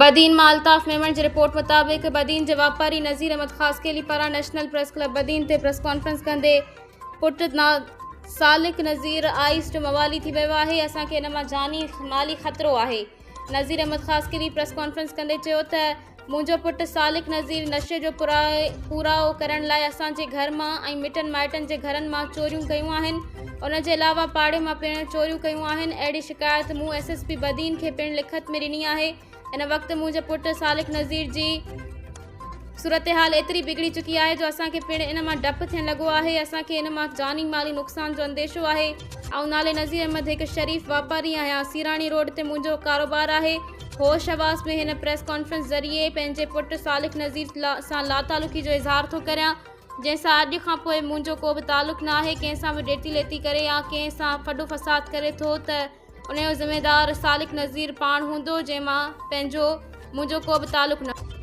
بدين مان الطاف ميمڻ جي رپورٽ مطابق بدين جي واپاري نذير احمد خاصخيلي پاران نيشنل پريس ڪلب بدين تي پريس ڪانفرنس ڪندي پٽ سالڪ نذير آئيس جو موالي ٿي ويو آهي اسان کي ان مان جاني مالي خطرو آهي نذير احمد خاصخيلي پريس ڪانفرنس ڪندي چيو ته منهنجو پٽ سالڪ نذير نشي جو پورائو ڪرڻ لاء اسان جي گهر مان ۽ مٽن مائٽن جي گهرن مان چوريون ڪيون آهن ان جي علاوه پاڙي مان پڻ چوريون ڪيون آهن اهڙي شڪايت مون ايس ايس پي بدين کي پڻ لکت ۾ ڏني آهي ان وقت منهنجي پٽ سالڪ نذير جي صورتحال ايتري بگڙي چڪي آهي جو اسان کي پڻ ان مان ڊپ ٿيڻ لڳو آهي، اسان کي ان مان جاني مالي نقصان جو انديشو آهي، آئون نالي نذير احمد هڪ شريف واپاري آهيان، سيراڻي روڊ تي منهنجو ڪاروبار آهي، هوش حواس ۾ هن پريس ڪانفرنس ذريعي پنهنجي پٽ سالڪ نذير سان لاتعلقي جو اظهار ٿو ڪريان، جنهن سان اڄ کان پوء منهنجو ڪو به تعلق نه آهي، ڪنهن سان به ڏيتي ليتي ڪري يا ڪنهن سان ڦڏو فساد ڪري ٿو ته ان جو ذميدار سالڪ نذير پاڻ هوندو، جنهن مان پنهنجو منهنجو ڪو به تعلق نه.